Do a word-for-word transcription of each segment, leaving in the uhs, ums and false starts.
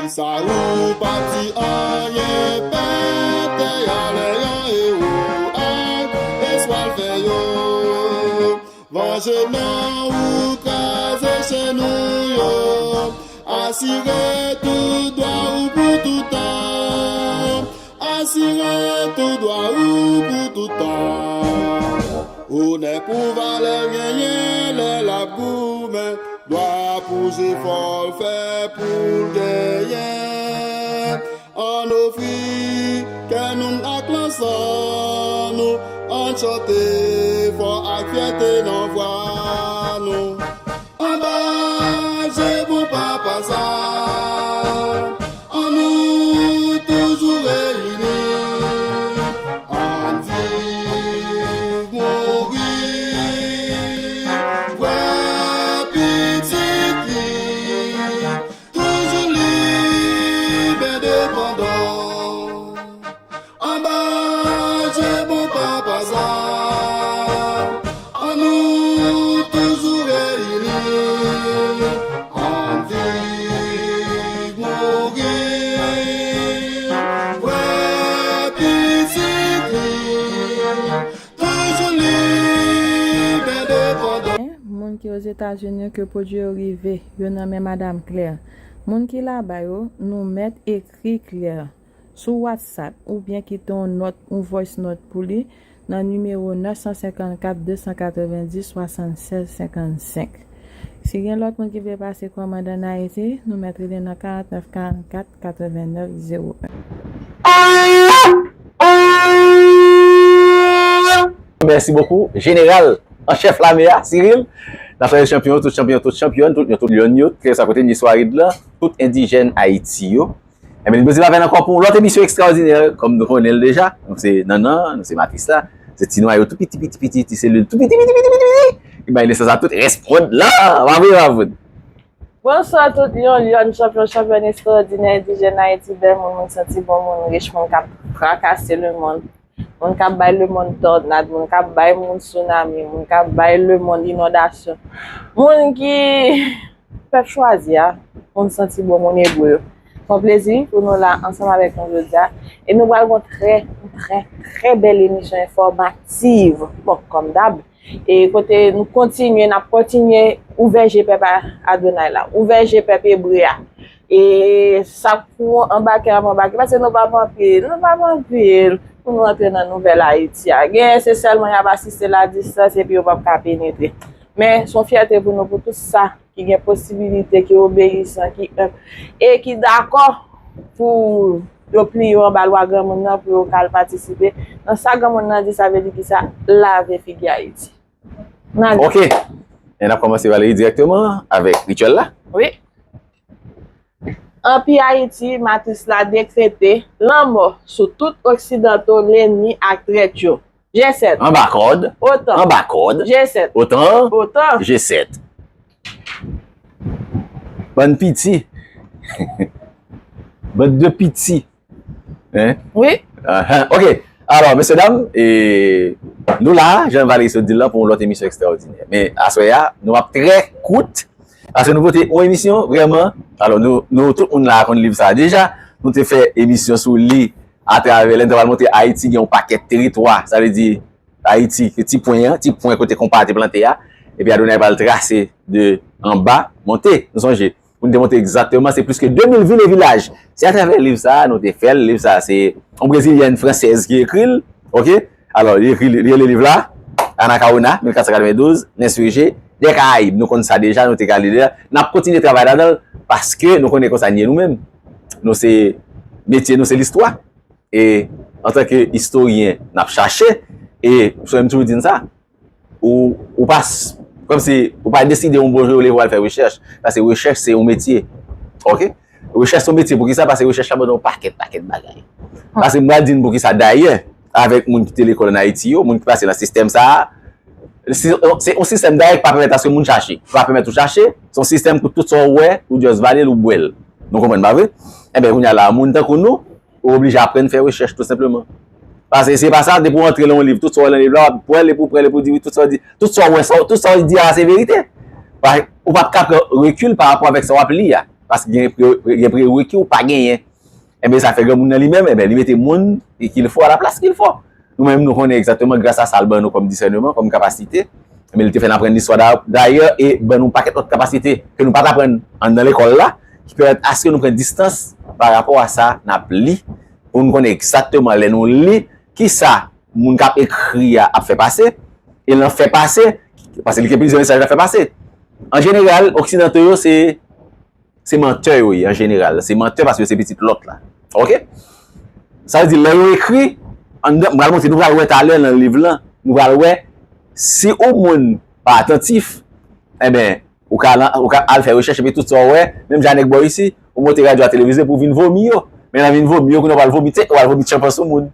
Sa ou pa di anyen, pètè a lè yo e ou ak espwa l fè yo. Vanje non ou kraze chenn ou yo. Asire tout dwa ou pou toutan. Asire tout dwa ou pou toutan. Onè pou valè genyen lè l ap goumen. Dwa pou jefò l fè pou l genyen. Ann ofri kè nou ak lansan nou. Ann chante fò ak fyète nan vwa nou. Anba je bon papa sa, annou toujou reyini. Ann viv mouri, vwè pitit li toujou lib endepandan. Anba je bon papa sa, annou toujou reyini. Ann viv mouri, vwè pitit li toujou lib endepandan. Moun ki Ozetazini yo ke pwodui yo rive, yo nan men Madam Claire. Moun ki laba yo, nou mèt ekri Claire sou WhatsApp oubyen kite yon nòt, yon voice note pou li nan nimewo nèf san senkannkat de san katrevenndis swasannsèz senkannsenk. Si gen lòt moun ki vle pase kòmand ann Ayiti, nou mèt rele nan karannèf karannkat katrevennèf zewo en. Mèsi bokou, jeneral an chèf lame a, Cyril. N ap salye chanpyon, tout chanpyon, tout chanpyòn, tout lyon, tout lyòn yo, kèlkeswa kote n ye sou arid lan, tout endijèn Ayiti yo. Enben, nou poze avè n ankò pou yon lòt emisyon ekstraòdinè, kòm nou konnen l deja. Nou se nannan, nou se matris la, se ti nwayo tou piti, piti, piti, ti selil tou piti, piti, piti, piti, piti, ki bay nesans a tout rès pwòd la. Pa vre, pa vre? Bonswa tout lyon, lyòn, chanpyon, chanpyòn ekstraòdinè, endijèn Ayiti, bèl moun, moun santi bon, moun rich, moun k ap trakase lemonn. Moun k ap bay lemonn tònad, moun k ap bay moun tsunami, moun k ap bay lemonn inondasyon. Moun ki pèp chwazi a, moun santi bon, moun ebre yo. Se yon plezi pou nou la ansanm avèk nou jodi a. E nou pral gen yon trè, trè, trè bèl emisyon enfòmativ. Bon, kòm dab. E kote nou kontinye, n ap kontinye ouvè je pèp a Adonay la, ouvè je pèp ebre a. E sa pou anbake ap anbake, paske nou p ap anpil, nou p ap anpil pou nou antre nan nouvèl Ayiti a. Genyen se sèlman y ap asiste la distans epi yo p ap ka penetre. Men se yon fyète pou nou pou tout sa ki gen posibilite, ki obeyisan, ki enb, e ki dakò pou yo pliye yo anba lwa granmoun nan, pou yo ka al patisipe nan sa granmoun nan di, sa vle di kisa? Lave figi Ayiti. N ale. Ok. E n ap kòmanse Valerie dirèkteman avèk rityèl la. Wi. Anpi Ayiti, matris la dekrete lanmò sou tout oksidanto, lènmi ak trèt yo. G sèt. Anba kòd. Otan. Anba kòd. G sèt. Otan. Otan. G sèt. Bann piti. Bann de piti. Hein? Wi. Ahan. Ok. Alò, mesye dam, e, nou la, jan Valerie sot di l lan, pou yon lòt emisyon ekstraòdinè. Men, aswè a, nou ap trè kout, paske nou pote yon emisyon, vrèman. Alò, nou, nou, tout moun la konn liv sa a deja. Nou te fè emisyon sou li atravè lè n te pral montre Ayiti gen yon pakèt teritwa. Sa vle di, Ayiti, ke ti pwen an, ti pwen kote konpa te plante a. Epi Adonay pral trase de anba monte. Nou sonje, pou n te montre egzakteman, se plis ke de mil vil e vilaj. Se atravè liv sa a, nou te fè l. Liv sa a, se yon brezilyèn fransèz ki ekri l. Ok? Alò, li ekri, li rele liv la, Anacaona, mil kat san katrevendouz, L'insurgé des Caraïbes. Nou konn sa deja, nou te ka li deja. N ap kontinye travay ladan l, paske nou konnen konsa n ye nou menm. Nou se, metye nou se listwa. E antanke istoryen, n ap chache, e m toujou di n sa, ou, ou pa, kòmsi, ou pa deside yon bon jou ou leve w al fè rechèch, paske rechèch se yon metye. Ok? Rechèch se yon metye, poukisa? Paske rechèch la ban nou yon pakèt, pakèt bagay. Paske m pral di n poukisa. Dayè, avèk moun ki te lekòl ann Ayiti yo, moun ki pase nan sistèm sa a, se, se yon sistèm dayè ki pa pèmèt aske moun chache. Pa pèmèt ou chache, se yon sistèm pou tout sa w wè, ou just vale l, ou bwè l. Nou konprann, pa vre? Enben, kounye a la, moun tankou nou, ou oblije aprann fè rechèch, tou senpleman. Paske si se pa sa, depi w antre nan yon liv, tout sa w wè nan liv la, w ap pran l, epi w pran l, epi w di, wi, tout sa w di, tout sa w wè, sa, tout sa w di a, se verite. Pa, ou p ap ka pran rekil pa rapò avèk sa w ap li a. paske gen pre- pre- gen prereki ou pa genyen. Enben, sa fè granmoun nan li menm, enben, li mete moun kilfo alaplas kilfo. Nou menm, nou konnen egzakteman gras a sa l ban nou kòm disèneman, kòm kapasite. Enben, li te fè n aprann listwa da- dayè e ban nou pakèt lòt kapasite ke nou pa t aprann anndan lekòl la, ki pèmèt aske nou pran distans pa rapò a sa n ap li, pou nou konnen egzakteman lè nou li, kisa moun k ap ekri a ap fè pase, e nan fè pase, paske li gen plizyè mesaj l ap fè pase. An jeneral, oksidanto yo se se mantè yo ye an jeneral. Se mantè paske yo se pitit lòt la. Oke? Sa vle di, lè yo ekri, anndan, m pral montre, nou pral wè talè nan liv lan, nou pral wè, si yon moun pa atantif, enben, ou ka, lan- ou ka al fè rechèch, epi tout sa w wè, menm jan nèg bò isi, ou monte radyo a televize pou w vin vomi yo. Men nan vin vomi yo, kounye a w pral vomite, w pral vomit chanpan sou moun.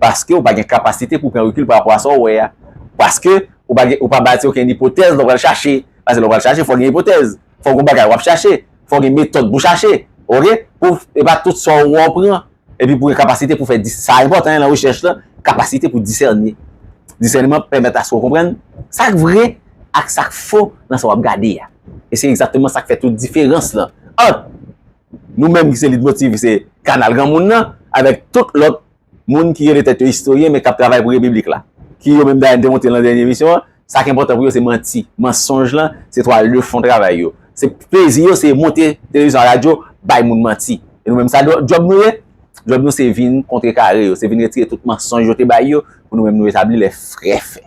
Paske ou pa gen kapasite pou pran rekil pa rapò a sa w wè a. Paske ou pa gen, ou pa bati okenn ipotèz lè w pral chache. Paske lè w pral chache, fò w gen ipotèz. Fò w gen bagay w ap chache. Fò w gen metòd pou chache. Oke? Pou, e pa tout sa w wè w pran. Epi pou gen kapasite pou fè dis- sa enpòtan nan rechèch lan, kapasite pou disène. Disèneman pèmèt aske w konprann sa k vre ak sa k fo nan sa w ap gade a. E se egzakteman sa k fè tout diferans lan ant nou menm ki se Leitmotiv, se kanal granmoun nan, avèk tout lòt moun ki rele tèt yo istoryen, men k ap travay pou repiblik la. Ki yo menm dayè, m te montre l nan dènye emisyon an, sa k enpòtan pou yo se manti. Mansonj lan, se twal de fon travay yo. Se plezi yo, se monte televizyon, radyo, bay moun manti. E nou menm, sa djòb nou ye? Djòb nou se vin kontrekare yo, se vin retire tout mansonj yo te bay yo, pou nou menm nou etabli lè vrè fè.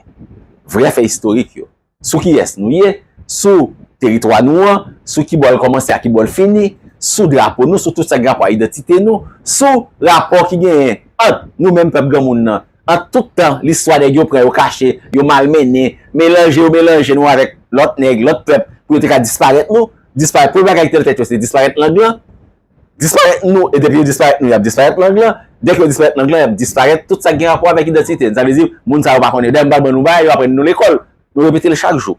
Vrè fè istorik yo. Sou kiyès nou ye, sou teritwa nou an, sou ki bò l kòmanse a ki bò l fini, sou drapo nou, sou tout sa k gen rapò a idantite nou, sou rapò ki genyen ant nou menm pèp granmoun nan, ant tout tan listwa nèg yo pran yo kache, yo malmennen, melanje yo melanje nou avèk lòt nèg, lòt pèp, pou yo te ka disparèt nou, disparèt, premye bagay ki te nan tèt yo se disparèt lang lan, disparèt nou, e depi yo disparèt nou, y ap disparèt lang lan, dèke yo disparèt lang lan, y ap disparèt tout sa k gen rapò avèk idantite n. Sa vle di, moun sa yo pa konnen, dayè m pa ban nou bagay, yo aprann nou lekòl, nou repete l chak jou.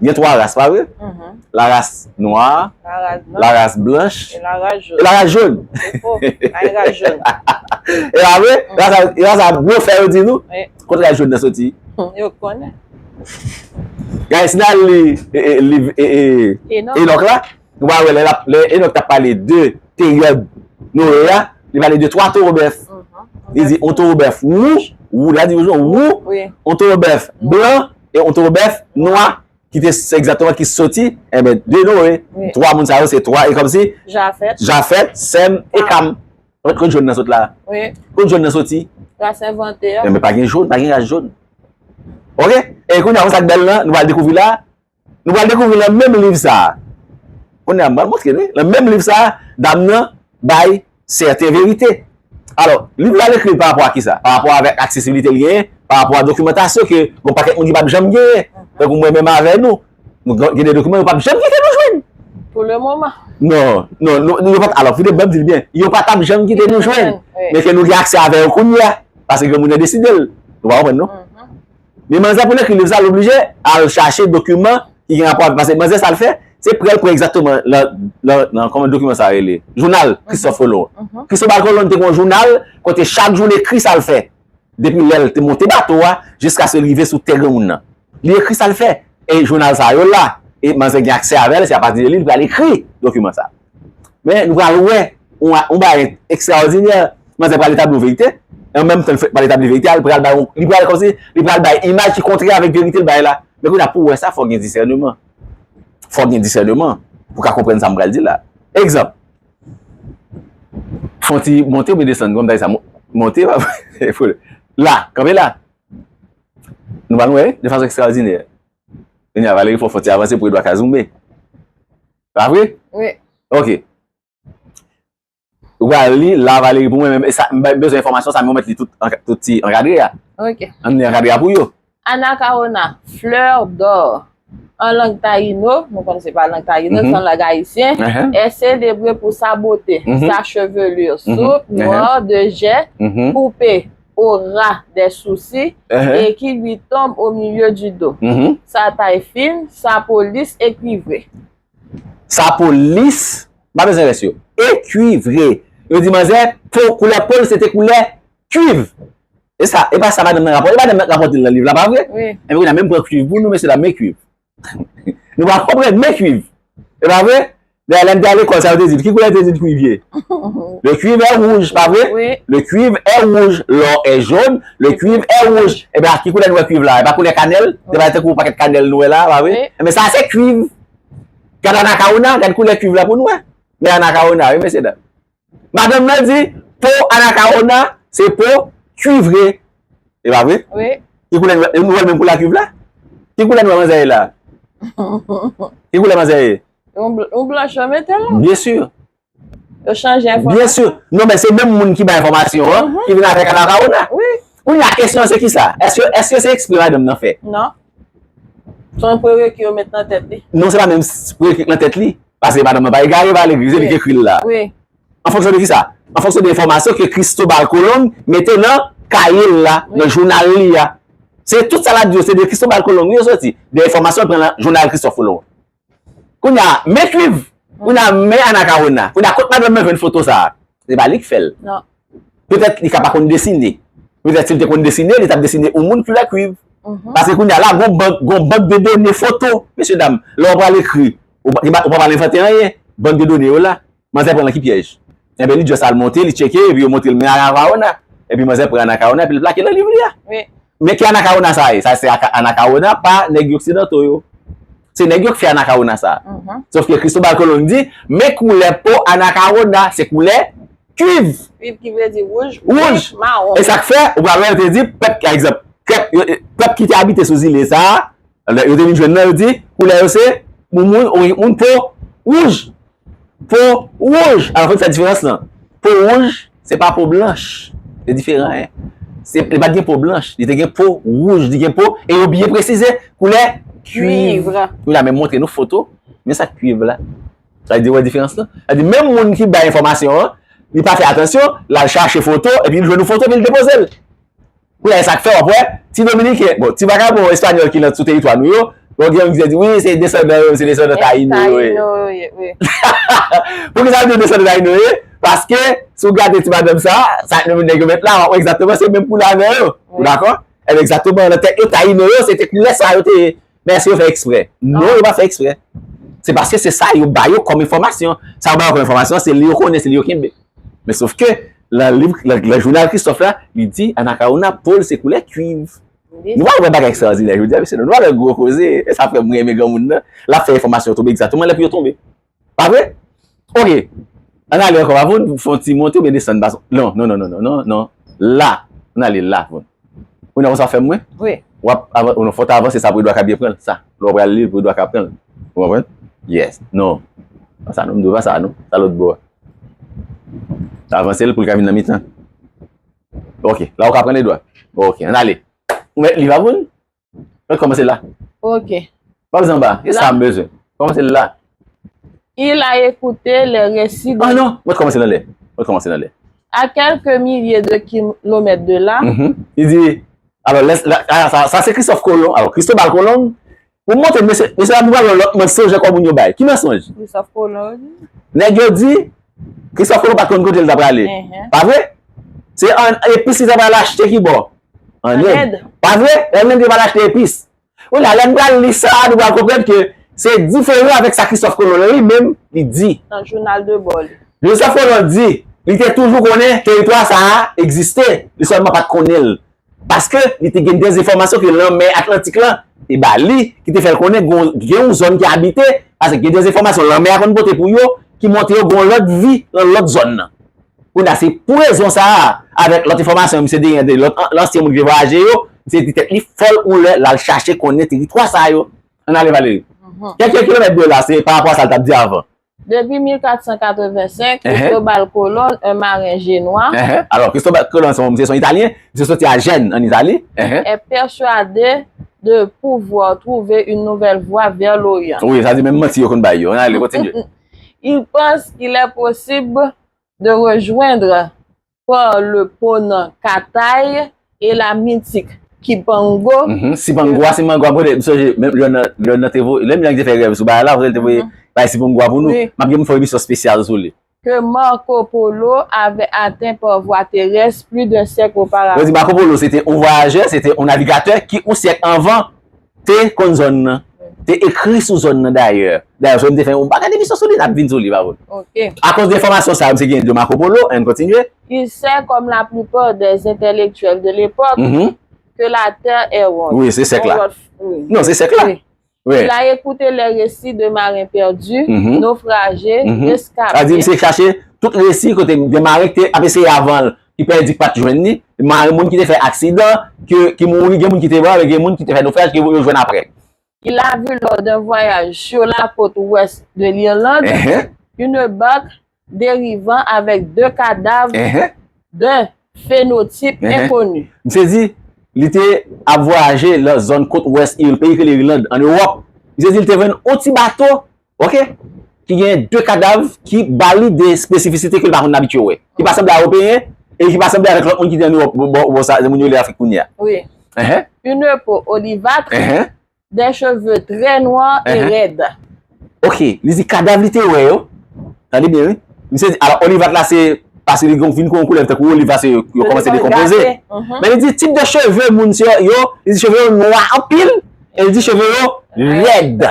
Gen twa ras, pa vre? La ras nwa, la ras blanch e la ras jòn. E la ras jòn. E pa vre? E la sa, e la sa gwo fè yo di nou. Kote ras jòn nan soti? Yo konnen. Guys, si n al li e, e, liv e, e, Enòk la, nou va wè lè, lè Enòk t ap pale de peryòd Noe a, li pale de twa towo bèf. Li di yon towo bèf wou, wou, la di wou, yon towo bèf blan e yon towo bèf nwa. Ki te egzakteman ki soti, enben, de Noe. Twa moun sa yo se twa, e kòmsi Jafèt, Sem e Kam. Kot jòn nan sot la? Kot jòn nan soti? Ras envante a. Enben, pa gen jòn, pa gen ras jòn. Oke? E kounye a, sa k bèl lan, nou pral dekouvri la. Nou pral dekouvri nan menm liv sa a. Kounye a, m pral montre nou, nan menm liv sa a, dam nan bay sèten verite. Alò, liv la l ekri l pa rapò a kisa? Pa rapò avèk aksesibilite l genyen, pa rapò a dokimantasyon ke gon pakèt moun ki p ap janm genyen. Tankou mwen menm avè nou, nou gen, gen de dokiman yo p ap janm kite nou jwenn. Pou le moman. Non, non, non, yo pa t, alò, fout ban m di l byen, yo pa t ap janm kite nou jwenn. Men ke nou gen aksè avè yo kounye a, paske granmoun nan deside l. Nou pa konprann, non? Men manzè pou l ekri liv sa, l oblije al chache dokiman ki gen rapò avèk, paske manzè sa l fè, se pran l pran egzakteman nan, nan, nan, kòman dokiman sa rele? Jounal Christophe Colomb. Christophe Colomb te gen yon jounal kote chak jou l ekri sa l fè. Depi lè l te monte bato a, jiskaske l rive sou tè granmoun nan. Li ekri sa l fè. E jounal sa yo la. E manzè gen aksè avè l, se apati de li, li pral ekri dokiman sa. Men nou pral wè yon, yon bagay ekstraòdinè. Manzè pral etabli yon verite. E an menm tan, li pral etabli verite a, li pral bay yon, li pral kòmsi, li pral bay imaj ki kontrè avèk verite l bay la. Men kounye a, pou w wè sa, fò w gen disèneman. Fò w gen disèneman pou w ka konprann sa m pral di la. Egzanp, fè yon ti monte oubyen desann, kòm ta di sa, mo- monte, la, kanpe la. Nou pral wè, de fason ekstraòdinè. Kounye a, Valery fò fè yon ti avanse pou Edouard Cazumé. Pa vre? Wi. Ok. Ou pral li la, Valery, pou mwen menm, e sa, m bezwen enfòmasyon sa, men ou mèt li tout, tout ti ankadre a. Ok. Ann li ankadre a pou yo. Anacaona, fleur d'or. An lang tayino, nou konn se pa lang tayino, se yon lang ayisyen, est célébrée pour sa beauté, sa chevelure souple, noire de jais, coupée au ras des sourcils et qui lui tombe au milieu du dos. Sa taille fine, sa peau lisse et cuivrée. Sa peau lisse, pa bezwen rès yo. E cuivrée. Yo di manzè, po, koulè po l se te koulè kuiv. E sa, e pa sa madanm nan rapòte, e madanm nan rapòte l nan liv la, pa vre? Wi. Enben kounye a, men m pran kuiv pou nou, mesye dam, men kuiv. Nou pa konprann, men kuiv. E pa vre? Dayè, lè m te al lekòl, sa yo te di, ki koulè yo te di kwiv ye? Le cuivre est rouge, pa vre? Wi. Le cuivre est rouge, l'or est jaune, le cuivre est rouge. Ebyen, ki koulè nou wè kwiv la? E pa koulè kanèl? Se pa tankou pakèt kanèl nou wè la, pa vre? Wi. Ebyen, sa se kwiv. Gad Anacaona, gad koulè kwiv la pou nou wè. Men Anacaona, wi, mesye dam. Madanm nan di, po Anacaona, se po cuivré. E pa vre? Wi. Ki koulè nou wè, nou wè l menm koulè kwiv la? Ki koulè nou wè manzè ye la? Ki koulè manzè ye? Yon bl- yon blanch yo mete la. Byen si. Yo chanje Byen enfòmasyon. Si. Non, men se menm moun ki bay enfòmasyon an, ki vin avèk Anacaona. Wi. Kounye a kesyon an se kisa? Èske, èske se ekspre madanm nan fè? Non. Se yon prereki yo met nan tèt li. Non, se pa menm s- prereki nan tèt li. Paske madanm nan pa egare, pa legliz, se li ki ekri l la. Wi. An fonksyon de kisa? An fonksyon de enfòmasyon ke Cristobal Colón mete nan kaye l la, nan jounal li a. Se tout sa l ap di yo, se de Cristobal Colón wi yo soti. De enfòmasyon l pran nan jounal Christophe Colón. Kounye a, men kwiv. Kounye a, men Anacaona. Kounye a, kot madanm nan jwenn foto sa a? Se pa li k fè l. Non. Petèt li ka pa konn desine. Petèt si l te konn desine, li t ap desine yon moun koulè kwiv. Paske kounye a la, gon bank, gon bank de done foto, mesye dam. Lè w pral ekri, ou pa, ou pa pral envante anyen. Bank de done yo la. Manzè pran nan ki pyèj? Enben, li just al monte, li tcheke, epi yo montre l men Anacaona. Epi manzè pran Anacaona, epi l plake nan liv li a. Wi. Men ki Anacaona sa ye? Sa se Aka- Anacaona pa nèg oksidanto yo. Se nèg yo k fè Anacaona sa. Sof ke Cristobal Colón di, men koulè po Anacaona, se koulè kwiv. Kwiv ki vle di wouj, Wouj. Mawon. E sa k fè, ou pral wè yo te di, pèp, pa egzanp, pèp, yo- pèp ki te abite sou zile sa a, lè yo te vin jwenn nan, yo di, koulè yo se, moun, moun, moun po wouj. Po wouj. Alò, fò n fè diferans lan. Po wouj, se pa po blanch. Se diferan, en. Se, li pa t gen po blanch. Li te gen po wouj. Li gen po, e yo byen presize, koulè kwiv. Kwiv. Kounye a, men montre nou foto. Men sa k kwiv la. Sa di, wè diferans lan? Sa di, menm moun ki bay enfòmasyon an, li pa fè atansyon, l al chache foto, epi l jwenn yon foto, epi l depoze l. Kounye a, e sa k fè, w ap wè, ti Dominiken, bon, ti vagabon espanyòl ki nan sou teritwa nou yo, bon, gen yon ki di, wi, se desandan yo, se desandan Tayino yo ye. Tayino yo ye, wi. Poukisa yo di desandan Tayino yo ye? Paske, si w gade ti madanm sa, sa menm nèg yo met la, w ap wè egzakteman se menm koulè avè yo. Ou dakò? Ebyen, egzakteman, nan tèt yo, Tayino yo, se te koulè sa yo te ye. Men èske yo fè eksprè? Non, yo pa fè eksprè. Se paske se sa yo ba yo kòm enfòmasyon. Sa yo ba yo kòm enfòmasyon, se li yo konnen, se li yo kenbe. Men sof ke, nan liv, nan, nan jounal Christophe la, li di, Anacaona, po l se koulè kwiv. Nou pa wè bagay ekstraòdinè, jodi a, mesye, nou pa wè gwo koze, e sa fè m renmen granmoun nan. L ap fè enfòmasyon tonbe egzakteman lè pou yo tonbe. Pa vre? Ok. Ann ale ankò, pa pou n fè yon ti monte oubyen desann, pa non, non, non, non, non, non, non. La. Ann ale la, bon. Ou nan konsa fè m, wi? Wi. W ap avan, ou nan fò w ta avanse sa pou Edouard ka byen pran l, sa. Lè w pral li, pou Edouard ka pran l. Ou konprann? Yes. Non. Pa sa non, m di w pa sa non. Sa lòt bò a. Avanse l pou l ka vin nan mitan. Ok. La ou ka pran Edouard. Ok, ann ale. Ou mèt li, pa pou n? Mwen kòmanse la. Ok. Pa bezwen anba. E sa m bezwen. Kòmanse la. Il a écouté les récits de... Ah non, mwen kòmanse nan lè. Mwen kòmanse nan lè. À quelques milliers de kilomètres de là, Mhm. Li di, alò, lè, la, ah, sa, sa se Christophe Colomb. Alò, Cristobal Colomb, pou montre mesye, mesye la, nou pral yon lòt mansonj ankò moun yo bay. Ki mansonj? Christophe Colomb. Nèg yo di, Christophe Colomb pa t konn kote l t ap prale. Mhm. Pa vre? Se an epis li t ap al achte ki bò? An An End. End. Pa vre? An End li t ap al achte epis. Kounye a, lè n pral li sa, nou pral konprann ke se diferan avèk sa Christophe Colomb li menm li di. Nan jounal de bò li. Christophe Colomb di, li te toujou konnen teritwa sa a egziste, li sèlman pa t konnen l. Paske li te gen de enfòmasyon ke lanmè Atlantik lan te ba li, ki te fè l konnen gon- gen yon zòn ki abite, paske gen de enfòmasyon lanmè a konn pote pou yo, ki montre yo gon lòt vi nan lòt zòn nan. Kounye a, se pou rezon sa a, avèk lòt enfòmasyon misye te gen de lòt an- ansyen moun ki te vwayaje yo, misye di tèt li fò l yon lè l al chache konnen teritwa sa yo. Ann ale, Valérie. Kèk kilomèt de la, se pa rapò a sa l t ap di avan. Depuis mille quatre cent quatre-vingt-cinq, Ehe. Cristobal Colón, un marin génois, Ehe. Alò, Cristobal Colón, se yon, se yon Italyen, misye soti a Jèn, an Itali. Ehe. est persuadé de pouvoir trouver une nouvelle voie vers l'Orient. Wi, sa di menm manti yo konn bay yo. Ann ale, kontinye. Il pense qu'il est possible de rejoindre par le Ponant Catay et la mythique Kipango. Mhm. Sipango a, Sipango a, mwen sonje, menm Leonard, Leonard te voye, lè m te fè rèv sou bagay la, Leonard te voye bay Sipango a pou nou. Wi. M ap gen pou fè yon emisyon espesyal sou li. Que Marco Polo avait atteint par voie terrestre plus d'un siècle Yo auparavant. di Marco Polo, se te yon vwayajè, se te yon navigatè ki yon syèk anvan te konn zòn nan. te ekri sou zòn nan dayè. Dayè, sou m te fè yon bagay emisyon sou li, n ap vin sou li, pa vre. Ok. Akoz de enfòmasyon sa yo, m se gen de Marco Polo, ann kontinye. Il sert comme la plupart des intellectuels de l'époque Mhm. que la terre est ronde. Wi, se sèk la. On va- oui. Non, se sèk la. Oui. Wi. Il a écouté les récits de marins perdus, Mhm. naufragés, Mhm. rescapés. Sa di, misye chache tout resi kote gen maren ki te ap eseye avan l, ki pèdi, ki pa t jwenn li, maren, moun ki te fè aksidan, ki, ki mouri, gen moun ki te mò, gen moun ki te fè nofraj, ki yo jwenn apre. Il a vu lors d'un voyage sur la côte ouest de l'Irlande Ehe, une barque dérivant avec deux cadavres ehe. d'un phénotype Mhm. inconnu. Misye di, li te ap vwayaje nan zòn kot wès il, peyi ki rele Irland, an Ewòp. Misye di, li te jwenn yon ti bato, ok, ki gen de kadav ki ba li de espesifisite ke l pa konn abitye wè. Ki pa sanble a Ewopeyen, e ki pa sanble avèk lòt moun ki te an Ewòp, bò, bò, bò sa, moun yo rele Afrik kounye a. Oui. Ehe, Une peau olivâtre, ehe. Des cheveux très noirs et Uh-huh. raides. Ok, li di kadav li te wè yo. Tande byen, wi. Misye di, alò, olivat la se, paske li gon vin gon koulè tankou oliv la se yo, yo kòmanse dekonpoze. Mhm. Men li di tip de cheve moun se yo, li di cheve yo nwa anpil, e li di cheve yo rèd.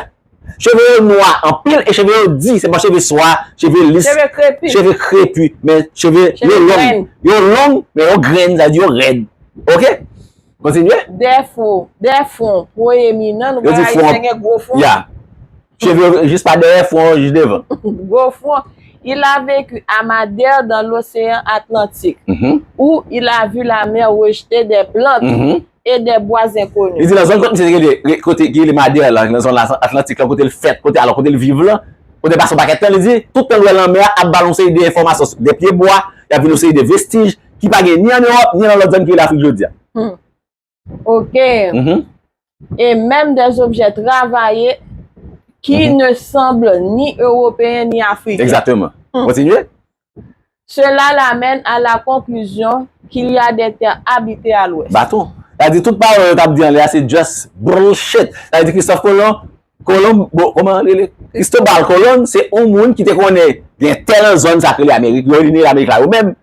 Cheve yo nwa anpil e cheve yo di, se pa cheve swa, cheve lis, Cheve krepi. Cheve krepi, men cheve Cheve yo long. grenn. Yo long, men yo grenn, sa di yo rèd. Ok? Kontinye. Des fronts, des fronts proéminents, nou Yo di pa fwon. Ayisyen gen gwo fwon. Ya. Cheve yo jis pa dèyè, fwon yo jis devan. Gwo fwon. Il a vécu à Madère dans l'océan Atlantique, Mhm. où il a vu la mer rejeter des plantes Mhm. et des bois inconnus. Li di nan zòn kot misye te rele, re- kote ki rele Madè la, nan zòn la, Atlantik la, kote l fèt, kote, alò, kote l viv la, kote l pase yon pakèt tan, li di, tout tan l wè lanmè a ap ba l yon seri de enfòmasyon, de pyebwa, y ap vin yon seri de vestij ki pa gen ni an Ewòp, ni nan lòt zòn ki rele Afrik jodi a. Ok. Mhm. Et même des objets travaillés qui Mhm. ne semblent ni européens ni africains. Egzakteman. Hmm. Kontinye. Cela l'amène à la conclusion qu'il y a des terres habitées à l'ouest. Baton. Sa di tout pawòl yo t ap di anlè a se just bullshit. Sa di Christophe Colomb, Colomb, bon, kòman li rele? Cristobal Colón se yon moun ki te konnen gen tè nan zòn sa k rele Amerik. Yo rele Amerik la yo menm.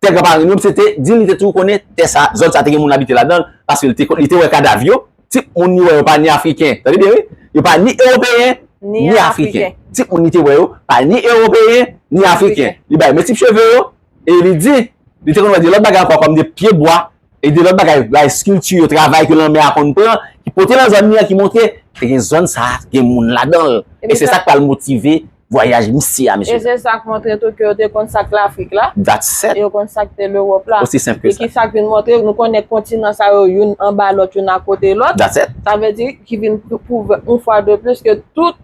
Tè granparen yo, misye te di li te toujou konnen tè sa, zòn sa te gen moun abite ladan l, paske li te, li te wè kadav yo. Tip moun li wè yo pa ni Afriken. Tande byen, wi. Yo pa ni Ewopeyen, Ni ni Afriken. Afriken. Tip moun li te wè yo pa ni Ewopeyen, ni Afriken. Li bay men tip cheve yo, e li di, li te konn wè de lòt bagay ankò kòm de pyebwa, e de lòt bagay, bagay eskilti yo, travay ke lanmè a konn pran, ki pote nan zòn li an, ki montre, te gen zòn sa, gen moun ladan l. E se sa k pral motive vwayaj misye a, E mesye. Se sa k montre tou ke yo te konn sa k Lafrik la, That's it. E yo konn sa k te Lewòp la. Osi senp ke E sa. Ki sa k vin montre, nou konnen kontinans sa yo youn anba lòt, youn akote lòt. That's it. Sa vle di ki vin pwouve yon fwa de plis ke tout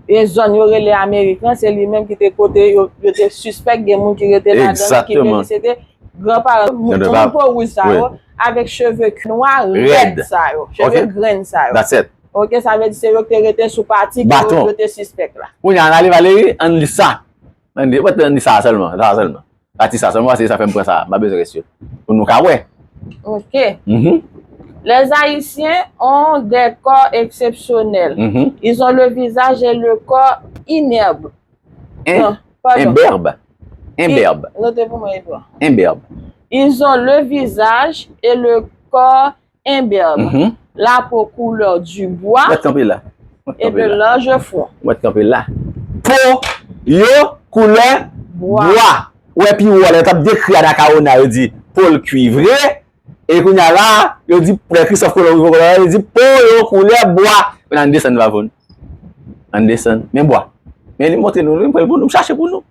e zòn yo rele Amerik lan, se li menm ki te kote yo, yo te sispèk gen moun ki rete ladan l, ki vle di se te granparan moun po wouj sa yo, avèk cheve nwa rèd sa yo, cheve grenn sa yo. That's it. Ok, sa vle di se yo ki te rete sou pati ke yo te sispèk la. Kounye a, ann ale Valery, ann li sa. Ann li, ann li sa sèlman, sa sèlman. Pati sa sèlman, paske sa fè m pran sa, m pa bezwen rès yo. Pou nou ka wè. Ok. Les Haïtiens ont des corps exceptionnels. Ils ont le visage et le corps inerbe. Non, pardon. Imberbe. Imberbe. Note pou mwen, Edouard. Imberbe. Ils ont le visage et le corps imberbe, la peau couleur du bois et de larges fronts. Mwen kanpe la. Po yo koulè bwa. Ou wè pi wo a, lè yo t ap dekri Anacaona, yo di po l kuivre. E kounye a la, yo di, lè Christophe Colomb rive Kolon, yo di po yo koulè bwa. Kounye a n desann, Vavoun. Ann desann. Men bwa. Men li montre nou, li pran l pou nou, chache pou nou.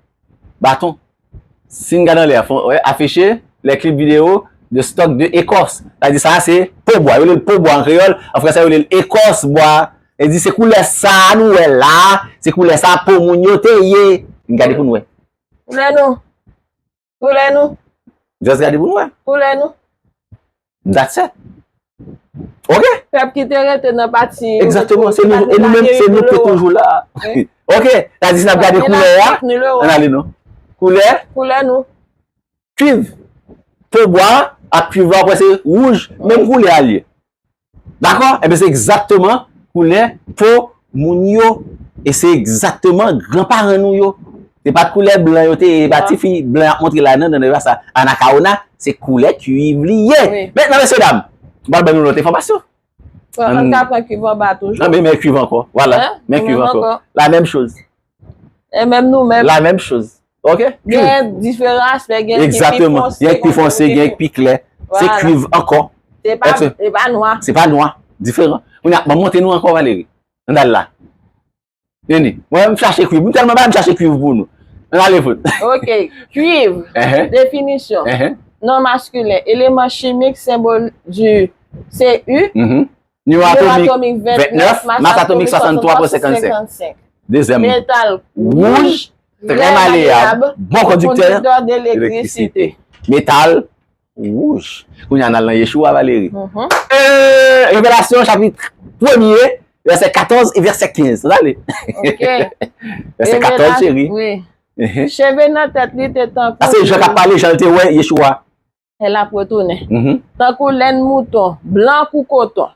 Baton. Si n gade anlè a, fon, wè, afficher les clips vidéo de stock de écorce. Sa di sa se po bwa. Yo rele l po bwa an kreyòl. An fransè, yo rele l écorce bois. E di se koulè sa a nou wè la. Se koulè sa a po moun yo te ye. N gade pou n wè. Koulè nou. Koulè nou. Just gade pou n wè. Koulè nou. That's it. Ok? Pèp ki te rete nan pati. Egzakteman. Se nou, e nou menm, se nou ki te toujou la. Ok? Sa di si n ap gade koulè a, ann ale non. Koulè? Koulè nou. Kuiv. Po bwa ak kuiv la, ou wè se wouj, menm koulè a l ye. Dakò? Ebyen, se egzakteman koulè po moun yo. E se egzakteman granparan nou yo. Se pa t koulè blan yo te ye, e pa ti fi blan y ap montre la, non, non, non, e pa sa. Anacaona, se koulè kuiv li ye. Mentnan, mesye dam, m pral ban nou lòt enfòmasyon. Pran, an ka pran kuiv anba toujou. Nan, men, men kuiv ankò. Vwala. Hein? Men kuiv ankò. La menm choz. E menm nou menm. La menm choz. Ok? Gen diferan aspè, gen, gen pi fonse, gen pi fonse, gen pi klè. Se kuiv ankò. Se pa, se pa nwa. Se pa nwa. Diferan. Kounye a, ban m montre nou ankò, Valérie. Ann al la. Vini. Mwen, m chache kuiv. M tèlman ba, m chache kuiv pou nou. Ann ale pou nou. Ok. Kuiv. Ehe. Definisyon. Ehe. Non maskilen. Eleman chimik, senbòl di se U. Mhm. Nimewo atomik vennèf, mas atomik swasanntwa pwen senkann senk. Dezyèm. Metal wouj, trè maleyab, bon kondiktè elektrisite. Metal wouj. Kounye a n al nan Yeshua, Valérie. Mhm. Euh, Revelasyon chapit premye, vèsè katòz e vèsè kenz. Ann ale. Ok. Vèsè katòz, cheri. Wi. Mhm. Cheve nan tèt li te tankou. Sa se Jan k ap pale, Jan l te wè Yeshua. Lè l ap retounen. Mhm. Tankou lenn mouton, blan kou koton.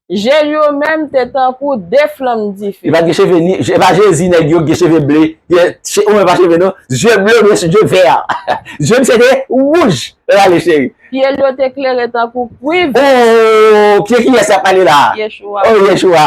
Je l yo menm te tankou de flanm dife. Li pa t gen cheve ni, e pa Jezi nèg yo gen cheve ble, gen che-, ou menm pa cheve non, zye ble oubyen zye vè. Zye misye te wouj. Ann ale cheri. Pye l yo te klere tankou kwiv. Oh, pye kiyès y ap pale la? Yeshua. Oh, Yeshua.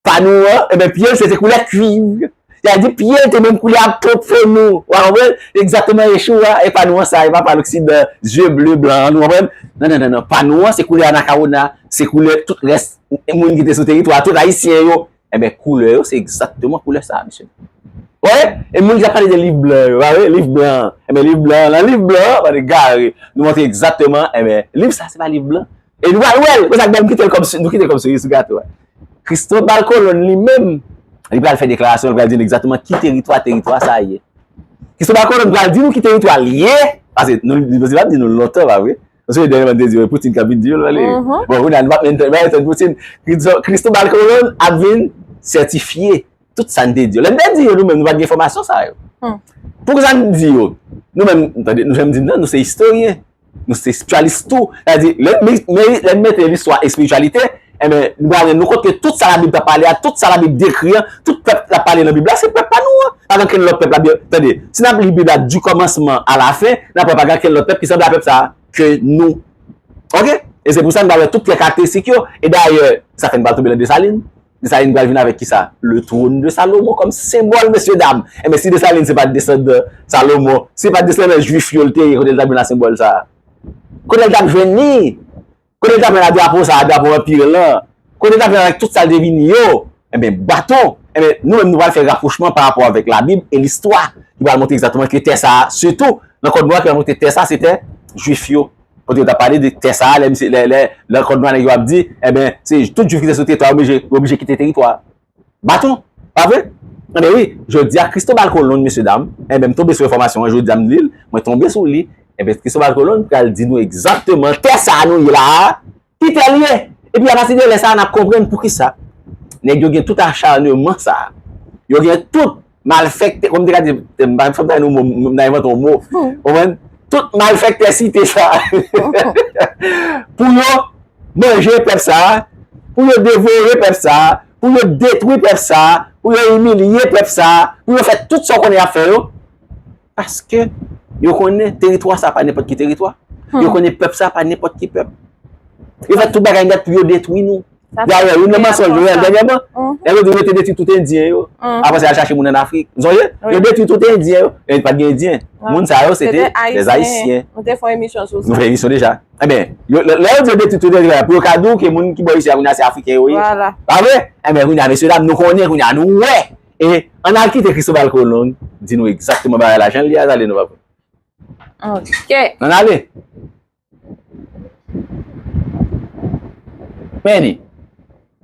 Panou an, ebyen, pye l se te koulè kwiv. Sa vle di pye l te menm koulè ak po nou. Ou konprann? Egzakteman, Yeshua, e panou an sa, e pa pa loksidan, zye ble, blan an, nou konprann? Non, non, non, non. Panou an, se koulè anakawona, se koulè tout rès moun ki te sou teritwa, tout Ayisyen yo. Ebyen, koulè yo, se egzakteman koulè sa, mesye. Wi, e moun ki ap pale de liv blan yo, pa vre? Liv blan. Ebyen, liv blan, nan liv blan, pa de gare. Nou montre egzakteman, ebyen, liv sa, se pa liv blan. E nou pral wè l, konsa k bèl, nou kite l kòm, nou kite l kòm seri sou gato a. Cristobal Colón li menm, li pral fè deklarasyon, li pral di nou egzakteman ki teritwa, teritwa sa ye. Cristobal Colón pral di nou ki teritwa l ye, paske nou, li, li, li pa di nou lontan, pa vre? Paske dènyèman, te di, Poutine k ap vin di yo, l ale. Mhm. Bon, kounye a, nou p ap menm tann, pa tann Poutine. Cristo-, Cristobal Colón ap vin sètifye tout sa n te di yo. Lè n te di yo, nou menm, nou pa t gen enfòmasyon sa yo. Hmm. Poukisa n di yo? Nou menm, tande, nou janm di m nan, nou se istoryen. Nou se espiryalis tou. Sa vle di, lè, men, men, lè n mete listwa espirityalite, enben, nou pral rann nou kont ke tout sa Labib t ap pale a, tout sa Labib dekri an, tout pèp l ap pale nan Bib la, se pèp pa nou an. Pa gen okenn lòt pèp Labib. Tande, si n ap li Bib la du commencement à la fin, n ap wè pa gen okenn lòt pèp ki sanble a pèp sa a ke nou. Ok? E se pou sa n pral wè tout kèk karakteristik yo. E dayè, sa fè n pral tonbe nan Desalin. Desalin pral vin avèk kisa? Le trône de Salomon kòm senbòl, mesye dam. Enben, si Desalin se pa t desandan Salomon, se pa t desandan Jwif yo l te ye, kote l t ap vin ak senbòl sa a? Kote l t ap jwenn li? Kote l t ap jwenn drapo sa a, drapo anpi lan? Kote l t ap jwenn avèk tout sa l te vin yo? Enben, baton. Enben, nou menm, nou pral fè rapwochman pa rapò avèk Labib e listwa ki pral montre egzakteman ke tè sa a, sitou nan Kòd Nwa ki pral montre tè sa a, se tè Jwif yo. Kote yo t ap pale de tè sa a, lè misye, lè, lè, lè Kòd Nwa nèg yo ap di, enben, se tout Jwif ki te sou teritwa yo oblije, yo oblije kite teritwa a. Baton, pa vre? Enben wi, jodi a, Cristobal Colón, mesye dam, enben, m tonbe sou enfòmasyon an, jodi a, m li l, mwen tonbe sou li, enben, Cristobal Colón pral di nou egzakteman tè sa a nou ye la a, ki tè l ye. Epi, apati de lè sa a, n ap konprann poukisa nèg yo gen tout acharnement sa a. Yo gen tout malfèktè, kòm m te ka di, m pa fè m ta nou mo, m ta envante yon mo. Ou konprann? Tout malfèktè site sa a. Pou yo manje pèp sa a, pou yo devore pèp sa a, pou yo detwi pèp sa a, pou yo imilye pèp sa a, pou yo fè tout sa w konnen y ap fè yo. Paske yo konnen teritwa sa a pa nenpòt ki teritwa. Yo konnen pèp sa a pa nenpòt ki pèp. Yo fè tout bagay nèt pou yo detwi nou. Dayè, youn nan mansonj yo, dènyèman, lè yo di yo te detwi tout Endyen yo. Apre sa, y al chache moun ann Afrik. Ou sonje? Yo detwi tout Endyen yo. E pa t gen Endyen. Moun sa yo, se te lèzayisyen. Nou te fè yon emisyon sou sa. Nou fè emisyon deja. Enben, yo, lè, lè yo di yo detwi tout Endyen yo, pou yo ka di w ke moun ki bò isi a kounye a se Afriken yo ye. Pa vre? Enben, kounye a, mesye dam, nou konnen kounye a, nou wè. E ann al kite Cristobal Colón di nou egzakteman bagay la jan l ye a, ale nou, papa. Ok. Ann ale. Men li.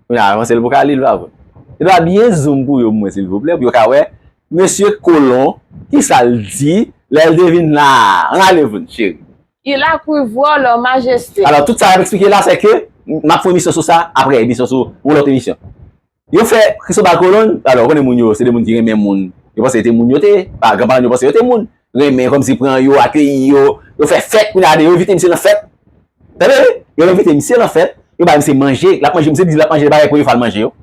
Kounye a, avanse l pou ka li l, papa. Li dwa byen zoom pou yo, mwen, silvouplè, pou yo ka wè mesye Colón, kisa l di, lè l te vin la a. Ann ale, vin, cheri. Il a cru voir leur majesté. Alò, tout sa m ap eksplike la, se ke m ap fè emisyon sou sa apre, emisyon sou yon lòt emisyon. Yo fè Cristobal Colón, alò, ou konnen moun yo, se de moun ki renmen moun. Yo panse yo te moun yo te ye, pa, granparan yo panse yo te moun. Renmen, kòmsi pran yo, akeyi yo, yo fè fèt, kounye a de yo envite misye nan fèt. Tande, wi? Yo envite misye nan fèt, yo bay misye manje, l ap manje, misye di l ap manje, li pa gen premye fwa l manje yo.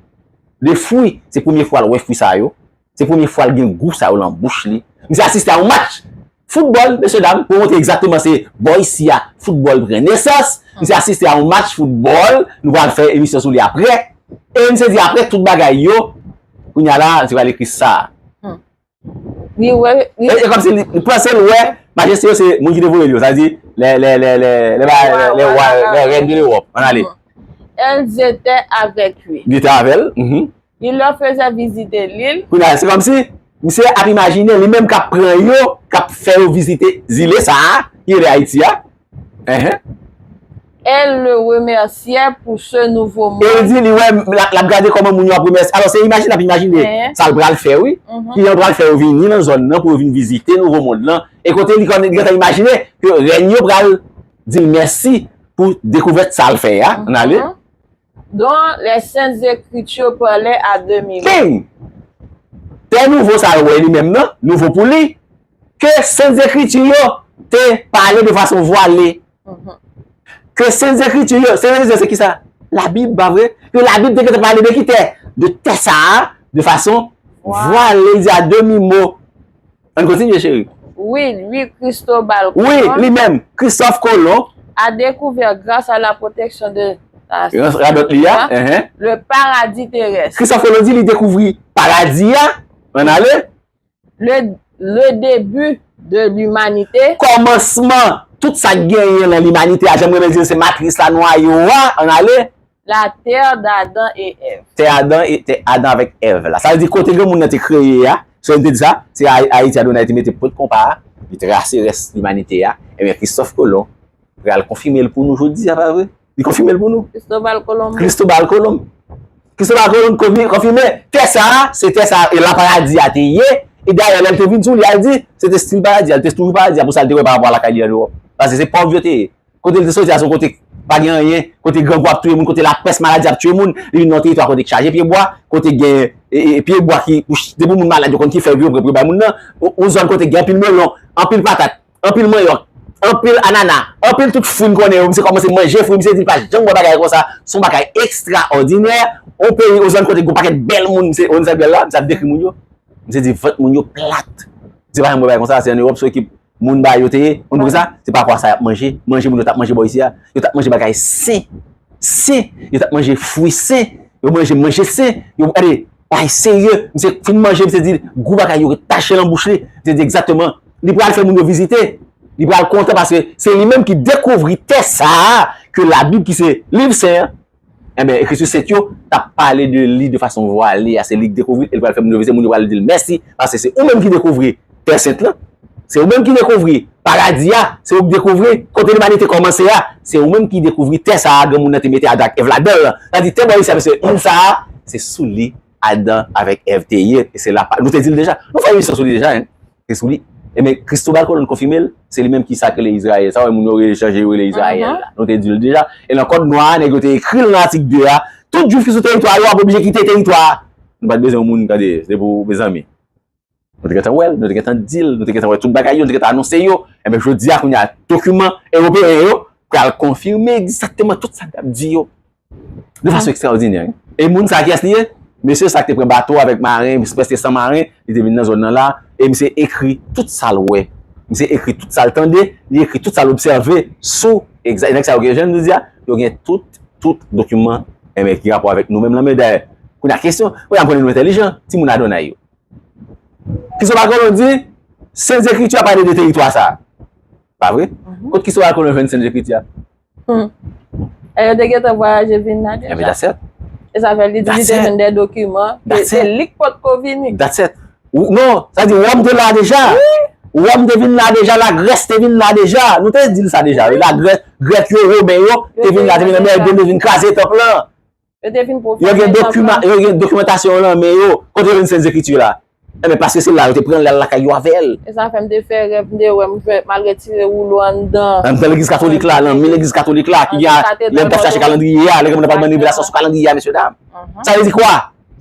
De fwi, se premye fwa l wè fwi sa yo. Se premye fwa l gen gou sa yo nan bouch li. Misye asiste a yon match Foutbòl, mesye dam, pou montre egzakteman se bò isi a foutbòl pran nesans. Misye asiste a yon match foutbòl, nou pral fè emisyon sou li apre. E misye di apre tout bagay yo, kounye a la, misye pral ekri sa. Li wè, li E, e kòmsi li, li panse l wè majeste yo se moun ki te voye l yo. Sa di, lè, lè, lè, lè, lè, lè, lè, lè, lè, lè rèn de Lewòp. Ann ale. Elles étaient avec lui. Li te avè l. Mhm. Il leur faisait visiter l'île. Kounye a, se kòmsi misye ap imajine li menm k ap pran yo, k ap fè yo vizite zile sa a, ki rele Ayiti a. Ehe. Elles le remerciaient pour ce nouveau E l monde. di li wè l ap, l ap gade kòman moun yo ap remèsye. Alò, se imajine l ap imajine Ehe. sa l pral fè, wi. Mhm. Ki jan l pral fè yo vini nan zòn nan pou yo vin vizite nouvo mond lan. E kote li konn, li gentan imajine ke rèn yo pral di l mèsi pou dekouvèt sa l fè a. Ann ale. Mhm. Dont les Saintes Écritures parlaient à demi-mot. King! Tè nouvo sa l wè li menm nan, nouvo pou li, ke Sent Ekriti yo te pale de fason vwale. Mhm. Ke Sent Ekriti yo, Sent Ekriti yo se ki sa? Labib, pa vre? Ke Labib te gentan pale de ki tè? De tè sa a, de fason Vwale. Vwale, li di a demi mo. Ann kontinye, cheri. Oui, lui, Cristobal Wi, Colón li menm, Christophe Colomb, a découvert grâce à la protection de la radòt li a, ehe. Le paradis terrestre. Christophe Colomb di li dekouvri paradi a, ann ale. Le, le début de l'humanité. Kòmansman tout sa k genyen nan limanite a, jan m renmen di l, se matris la, nwayo a, ann ale. La terre d'Adam et Ève. Tè Adan e tè Adan avèk Èv la. Sa vle di kote granmoun nan te kreye a, sa m te di sa, se Ay- Ayiti Adonay te mete pwent konpa a, li trase rès limanite a. Ebyen, Christophe Colomb pral konfime l pou nou jodi a, pa vre? Li konfime l pou nou. Cristobal Colón. Cristobal Colón. Cristobal Colón konfi- konfime tè sa a, se tè sa a, e la paradi a te ye. E dayè, lè l te vin sou li a, l di, se te stil paradi a, li te toujou paradi a pou sa l te wè pa rapò a lakay li an Ewòp. Paske se pòv yo te ye. Kote l te soti a, se yon kote pa gen anyen, kote grangou ap touye moun, kote lapès, maladi ap touye moun. Li vin nan yon teritwa kote k chaje pyebwa, kote gen e, e, pyebwa ki, pou ch- depi moun malad, yo konn ki fèy pou yo pran pou yo bay moun nan. Yon zòn kote gen anpil melon, anpil patat, anpil manyòk, anpil anana, anpil tout fwi m konnen yo. Misye kòmanse manje fwi, misye di l pa janm wè bagay konsa. Se yon bagay ekstraòdinè. Yon peyi, yon zòn kote gen yon pakèt bèl moun, misye, yon zòn bèl la, misye ap dekri moun yo. Misye di vant moun yo plat. Misye pa janm wè bagay konsa, se an Ewòp, se ekip moun ba yo te ye. Ou konn sa? Se pa rapò a sa y ap manje. Manje moun yo t ap manje bò isi a. Yo t ap manje bagay sen. Sen. Yo t ap manje fwi sen. Yo manje manje sen. Yo, gade, bagay serye. Misye fin manje, misye di gou bagay yo tache nan bouch li. Misye di egzakteman. Li pral fè moun yo vizite. Li pral kontan paske se li menm ki dekouvri tè sa a ke Labib ki se liv sen an. Enben, ekriti sent yo t ap pale de li de fason vwale a. Se li k dekouvri l, e l pral fè moun yo vizite, moun yo pral di l mèsi, paske se ou menm ki dekouvri tè sent lan. Se ou menm ki dekouvri paradi a, se ou k dekouvri kote limanite kòmanse a. Se ou menm ki dekouvri tè sa a, granmoun nan te mete Adan ak Èv ladan l lan. Sa di tè bò isi a, mesye, moun sa a, se sou li Adan avèk Èv te ye, e se la, nou te di l deja. Nou fè emisyon sou li deja, hein. Te sou li. Ebyen, Cristobal Colón konfime l, se li menm ki sa k rele Izrayèl. Sa wè moun yo rele chanje, yo rele Izrayèl la. Nou te di l deja. E nan kòd nwa a, nèg yo te ekri l nan atik de a, tout Jwif ki sou teritwa yo ap oblije kite teritwa a. Nou pa t bezwen yon moun, gade, se pou mezanmi. Nou te gentan wè l, nou te gentan di l, nou te gentan wè tout bagay yo, nou te gentan anonse yo. Ebyen, jodi a, kounye a, dokiman ewopeyen yo pral konfime egzakteman tout sa n t ap di yo. De fason ekstraòdinè, wi. E moun sa, kiyès li ye? Mesye sa k te pran bato avèk maren, misye prèske san maren, li te vin nan zòn nan la, e misye ekri tout sa l wè. Misye ekri tout sa l tande, li ekri tout sa l obsève sou egza-, nèg sa yo gen, jan nou di a, yo gen tout, tout dokiman, enben, ki rapò avèk nou menm lan. Men dayè, kounye a kesyon, kounye a m konnen nou entèlijan, timoun Adonay yo. Cristobal Colón di, Sent Ekriti a pale de teritwa sa a. Pa vre? Kot Cristobal Colón jwenn Sent Ekriti a? E yo te gentan vwayaje vin la Enben, deja. That's it. E sa fè li di li te jwenn de dokiman. Se li k potko vini. That's it. Ou- Non, sa di Wòm te la deja. Wòm te vin la deja, Lagrès te vin la deja. Nou te di l sa deja. Wi. Lagrès, Grèk yo, Women yo, te vin la, te vin la, men yo te vin kraze tanp lan. Yo te vin pou Yo gen dokima, yo gen dokimantasyon yo nan men yo. Kote yo jwenn Sent Ekriti la? Enben, paske se la yo te pran l, al lakay yo avè l. E sa fè m te fè rèv, m te wè m jwenn, m al retire woulo anndan. Anndan legliz katolik la, nan men legliz katolik la, ki gen, lè m t ap chache kalandriye a, lè m t ap ban revelasyon sou kalandriye a, mesye dam. Sa vle di kwa?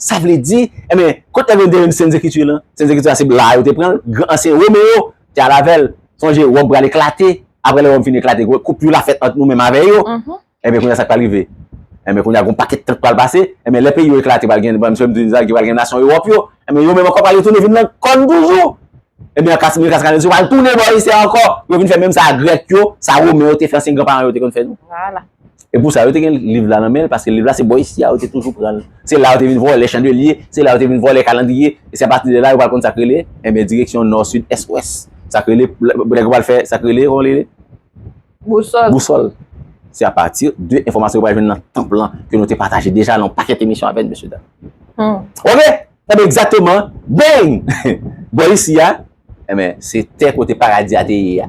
Sa vle di, enben, kote nèg yo te jwenn Sent Ekriti lan? Sent Ekriti la, se blan yo te pran l, gran ansyen Women yo te al avè l. Sonje, Wòm pral eklate, apre lè Wòm fin eklate, koup yo la fèt ant nou menm avè yo. Enben, kounye a sa k pral rive? Enben, kounye a gon pakèt tan k pral pase. Enben, lè peyi yo eklate, pral gen, ban m sou m di sa, ki pral gen nasyon Ewòp yo. Enben, yo menm ankò pral retounen vin nan kòn toujou. Ebyen, an kat mil kat san katrevendizuit, yo pral tounen bò isi a ankò. Yo vin fè menm sa Grèk yo, sa Women yo te fè, ansyen granparan yo te konn fè nou. Vwala. E pou sa, yo te gen liv la nan men l, paske liv la, se bò isi a, yo te toujou pran l. Se la yo te vin vòlè chandelier, se la yo te vin vòlè kalandriye, e se apati de la, yo pral konn sa k rele, enben, direksyon nò, sid, ès, wès. Sa k rele, nèg yo pral fè, sa k rele, kòman l rele? Bousòl. Bousòl. Se apati de enfòmasyon yo pral jwenn nan tanp lan, ke nou te pataje deja nan yon pakèt emisyon avè n, mesye dam. Hmm. Oke? Sa vle egzakteman, bang! Bò isi a, enben, se tè kote paradi a te ye a.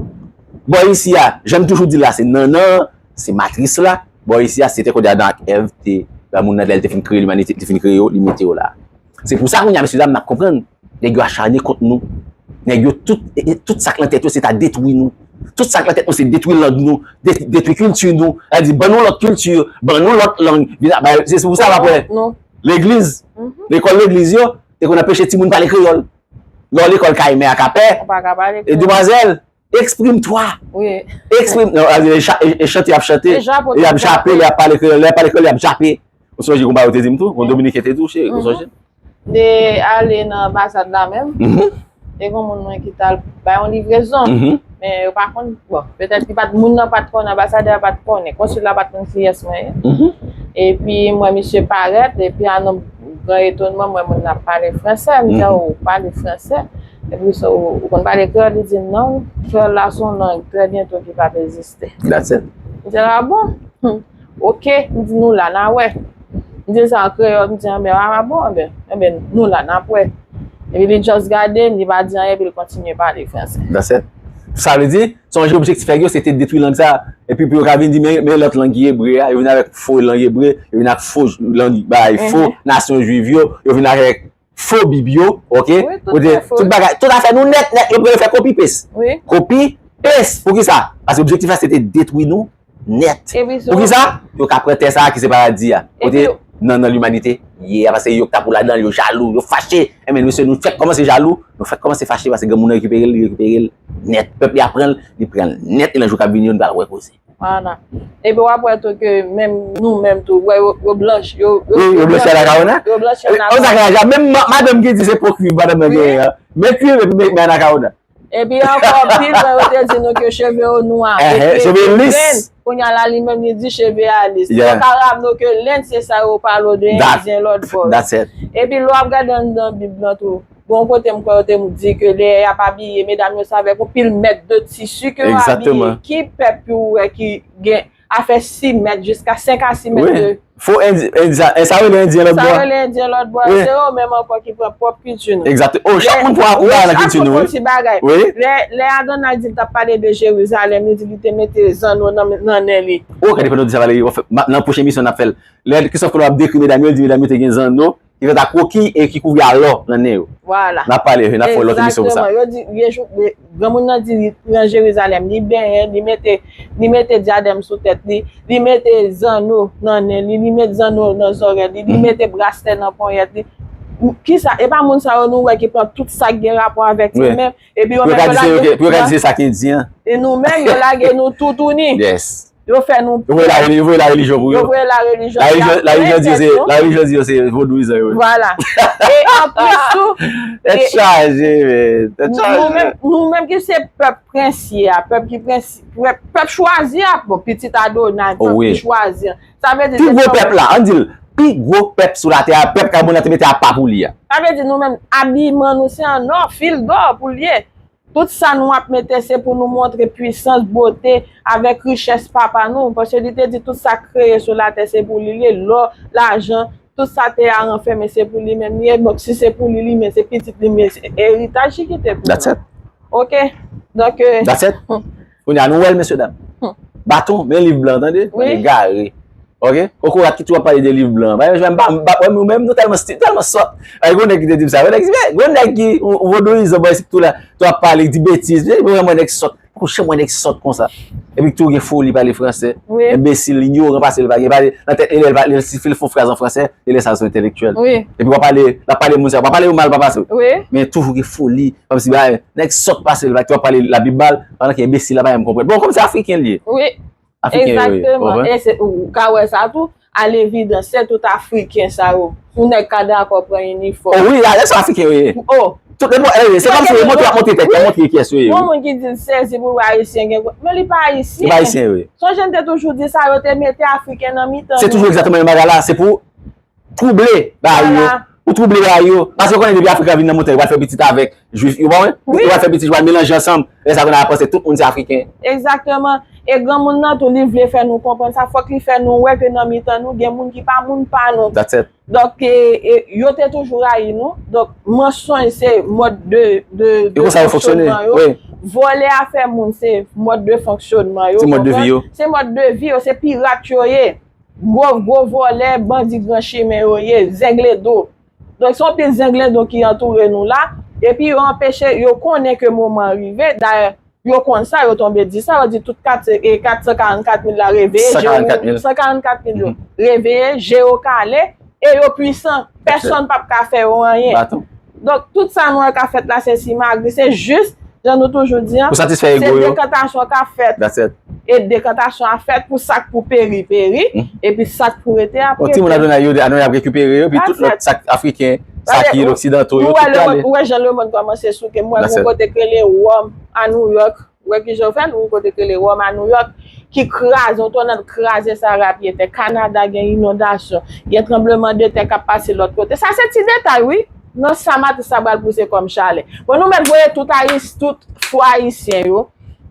Bò isi a, jan m toujou di la, se nannan, se matris la. Bò isi a, se tè kote Adan ak Èv te, ba moun nan lè l te fin kreye limanite, li te fin kreye yo, li mete yo la. Se pou sa, kounye a, mesye dam, n ap konprann. Nèg yo acharne kont nou. Nèg yo, tout, e, e, tout sa k nan tèt yo, se ta detwi nou. Tout sa k nan tèt nou, se detwi lang nou, de-, detwi kilti nou. Sa di, ban nou lòt kilti, ban nou lòt lang. Vin ap bay, se pou sa, w ap wè. Non. Legliz, lekòl legliz yo, te konn anpeche timoun pale kreyòl. Lè w lekòl kay mè ak pè, e demwazèl, exprime-toi. Wi. Exprime, non, e cha-, e, e chante, y ap chante, e y ap jape, lè y ap pale kreyòl, lè y ap pale kreyòl, y ap jape. Ou sonje konpa yo te di m tou, yon Dominiken te di w, cheri, ou sonje? De ale nan anbasad la menm. Mhm. Te gen moun mwen ki t al bay yon livrezon. Mhm. Men yo pa konn, bon, petèt li pa t, moun nan pa t konnen, anbasadè a pa t konnen, konsil la pa t konn kiyès mwen ye. Mhm. Epi m wè misye parèt, epi a nan gran etonman, m wè moun nan ap pale fransè. M di, "Oh, ou pale fransè?" Epi sa, ou, ou konn pale kreyòl? Li di, "Non, kreyòl la se yon lang trè byento ki p ap egziste." That's it. M di, "Ah bon?" Hmm. Oke, m di, "Nou la, n a wè." M di sa an kreyòl, m di, "Anben, ah bon, anben, anben, nou la, n ap wè." Epi li just gade m, li pa di anyen, epi li kontinye pale fransè. That's it. Sa vle di, sonje objektif nèg yo, se te detwi lang sa. Epi pou yo ka vin di, men, men lòt lang ki ebre a, yo vin avèk fo lang ebre, yo vin ak fo lang, bay, fo nasyon jwiv yo, yo vin avèk fo bib yo, oke? Wi, tout bagay, tout afè nou nèt, nèt, yo prale fè kopi pes. Wi. Kopi pes. Poukisa? Paske objektif la, se te detwi nou nèt. Poukisa? Yo ka pran tè sa a ki se paradi a. Kote nan, nan limanite ye a, paske yo k ta pou ladan l, yo jalou, yo fache. Enben, mesye, nou fèk kòmanse jalou, nou fèk kòmanse fache, paske granmoun nan rekipere l, li rekipere l nèt. Pèp li a pran l, li pran l nèt, e nan jou k ap vini yo, nou pral wè koze. Vwala. Epi w ap wè tou ke menm nou menm tou, wè yo, yo blanch, yo, yo, wi, yo blanchi Anakawona. Yo blanchi Anakawona. Menm ma-, madanm ki di se po kwiv madanm nan genyen an. Men kwiv epi men, men Anakawona. Epi ankò, anpil fwa yo te di nou ke cheve yo nwa, epi cheve lis. Kounye a la, li menm, li di cheve a lis. Yo ka raple nou ke Lenn, se sa yo pale w de Endyen lòt bò. Epi lè w ap gade anndan Bib lan tou, bon, kote m kwè yo te di ke lè y ap abiye, medam yo se avèk yon pil mèt de tisi ke yo abiye. Ki pèp ou wè ki gen afè sis mèt jiska senk a sis mèt de Fo Endyen, Endyen, sa, e sa yo rele Endyen lòt bò a. Sa yo rele Endyen lòt bò a, se yo menm ankò ki pran pwòp kilti nou. Egzakte. Oh, chak moun pran, ou pa nan kilti nou, wi. Lè, lè Adonald di l t ap pale de Jerizalèm, li di li te mete zanno nan, nan nen li. Oh, gade pandan w di sa, Valerie, nan pwochen emisyon n ap fè l. Lè Christophe Colomb ap dekri medam yo, li di medam yo te gen zanno ki fèt ak kwoki e ki kouvri a lò nan nen yo. Vwala. N ap pale, n ap fè lòt emisyon pou sa. Egzakteman. Yo di, granmoun nan di li pran Jerizalèm, li benyen, li mete, li mete dyadèm sou tèt li, li mete zanno nan nen li, li mete zanno nan zòrèy li, li mete braslè nan ponyèt li. Kisa? E pa moun sa yo nou wè ki pran tout sa k gen rapò avèk yo menm? Epi yo menm yo lage. Pou yo ka di se sa ki di an. E nou menm, yo lage nou toutouni. Yes. Yo fè nou pè. Yo voye la reli-, yo voye la relijyon pou yo. Yo voye la relijyon. La relijyon, la relijyon di yo se, la relijyon di yo se vodouyizan yo. Vwala. E anplis tou, tèt chaje, men. Tèt chaje. Nou menm, nou menm ki se pèp prens ye a, pèp ki prens, pèp, pèp chwazi a, bon, pitit Adonay, pèp ki chwazi a. Sa vle di pi gwo pèp la, ann di l, pi gwo pèp sou latè a, pèp Adonay te mete apa pou li a. Sa vle di nou menm, abiman nou se an nò, fil dò pou l ye. Tout sa nou ap mete, se pou nou montre pwisans, bote, avèk richès Papa nou, paske li te di tout sa k kreye sou latè, se pou li l ye, lò, lajan, tout sa tè a ranfèmen, se pou li menm li ye. Donk, si se pou li, li menm, se pitit li menm, se eritaj li kite pou nou. That's it. Oke? Donk, euh, That's it. Kounye a, nou wè l, mesye dam. Baton, men liv blan, tande? Wi. Egare. Oke? Kokorat ki toujou ap pale de liv blan. Ba, ba, ba, ou menm, nou tèlman sti-, tèlman sòt. Ay, gon nèg ki te di m sa. Gon nèg ki di, men, gon nèg ki, ou, ou vodouyizan, bò, isi tou la, tou ap pale, di betiz. Men, mwen, mwen, nèg sòt. Poko janm wè nèg sòt konsa. Epi tou gen foli pale fransè. Wi. Enbesil, inyoran, pase l pa gen. Pale, nan tèt li, lè l pa, lè l sifi l fè yon fraz an fransè, li lè sa se yon entèlektyèl. Wi. Epi w ap pale, l ap pale moun sa, w ap pale yo mal, pa pase. Wi. Men toujou gen foli, kòmsi, ba, nèg sòt pase l, pa, tou ap pale Labib ba l, pandan ke enbesil la pa menm konprann. Bon, kòmsi Afriken li ye. Wi. Afriken yo ye, w konprann? Egzakteman. E se, ou ka wè sa tou, a levidans, se tout Afriken sa yo. Yon nèg ka dakò pran inifòm. Oh wi, a, se Afriken yo ye. Oh, Tout, e, se kòmsi yo montre, ap montre tèt, ap montre kiyès yo ye, wi. Yon moun ki di l sezi pou l wè Ayisyen gen gwo, men li pa Ayisyen. Li pa Ayisyen, wi. Sonje n te toujou di sa, yo te mete Afriken nan mitan nou. Se toujou egzakteman menm bagay la, se pou twouble bagay yo. Pou twouble bagay yo. Paske yo konnen depi Afrik la vin nan montagne, yo pral fè pitit avèk Jwif yo, pa vre? Wi. Yo pral fè pitit, yo pral melanje ansanm. Lè sa yo konn ap panse tout moun se Afriken. Egzakteman. E granmoun nan tou, li vle fè nou konprann sa. Fòk li fè nou wè ke nan mitan nou, gen moun ki pa moun pa nou. That's it. Donk, e, e, yo te toujou rayi nou. Donk, mansonj se mòd de, de, de fonksyonman yo. E konsa yo fonksyone, wi. Vòlè afè moun se mòd de fonksyonman yo, se mòd de vi yo. Se mòd de vi yo, se pirat yo ye. Gwo, gwo vòlè, bandi gran chimen yo ye, zenglendo. Donk, se yon pil zenglendo ki antoure nou la. Epi yo anpeche, yo konnen ke moman an rive. Dayè, yo konn sa, yo tonbe di sa, yo di tout kat, e, kat san karannkat mil la reveye, je yo, san karannkat mil yo reveye, je yo kale, e yo pwisan. Pèsonn p ap ka fè yo anyen. Donk, tout sa nou wè k ap fèt la, se simagri, se jis, jan nou toujou di an, pou satisfè ego yo. Se dekantasyon k ap fèt. That's it. E dekantasyon ap fèt pou sa k pou peri, peri, epi sa k pou rete, ap rete. Yon timoun Adonay yo, Adonay ap rekipere yo, epi tout lòt sa k Afriken, sa ki loksidanto yo, tout prale. Ou wè jan lemonn kòmanse souke. M wè yon kote k rele Wòm a Nouyòk. Ou wè kijan yo fè l? Yon kote k rele Wòm a Nouyòk, ki kraze, yon tònad kraze sa rapye tè. Kanada gen inondasyon, gen tranblemanntè k ap pase lòt kote. Sa se ti detay, wi. Nan sa matris sa pral pouse kòm chalè. Bon, nou mèt voye tout Ayis-, tout fwa ayisyen yo.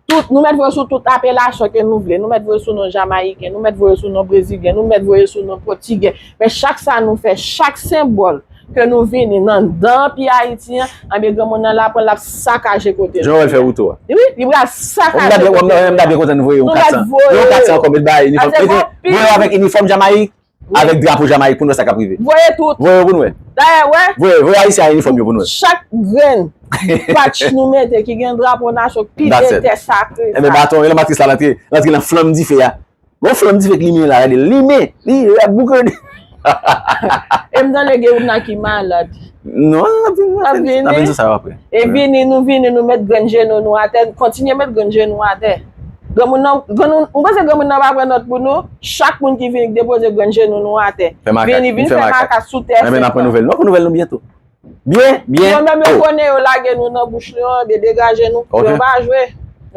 Tout, nou mèt voye sou tout apelasyon ke nou vle. Nou mèt voye sou non jamayiken, nou mèt voye sou non brezilyen, nou mèt voye sou non pòtigè. Men chak sa nou fè, chak senbòl ke nou vini nan, nan peyi Ayiti an, anben granmoun nan la pran, l ap sakaje kote nou. Jan w wè l fè wout ou a. Wi, li pral sakaje kote nou. M ta byen kontan nou voye yon kat san. Yon kat san ankò, met bay inifòm. Mete, voye avèk inifòm Jamayik, avèk drapo Jamayik pou nou wè sa k ap rive. Voye tout. Voye yo pou nou wè. Dayè, wè. Voye, voye ayisyen a inifòm yo pou nou wè. Chak grenn patch nou mete ki gen drapo nasyon, ki gen tè sakre sa. Enben baton, e lan matris la, l antre, l antre lan flanm dife a. Gon flanm dife k limen la, gade l limen. Li rèd bouke. E m tande gen youn nan ki malad. Non, n ap vin, n ap vin, n ap vin sou sa yo apre. E vini, nou vini, nou met grenn jenou nou atè, kontinye met grenn jenou atè. Granmoun nan, granmoun, m panse granmoun nan pa pran nòt pou nou. Chak moun ki vini, depoze grenn jenou nou atè. Vini, vin fè makak sou tè. Enben, n ap pran nouvèl nou, n ap pran nouvèl nou byento. Byen, byen. Yo menm yo konnen yo lage nou nan bouch nou an, de degaje nou. Yo pa jwe.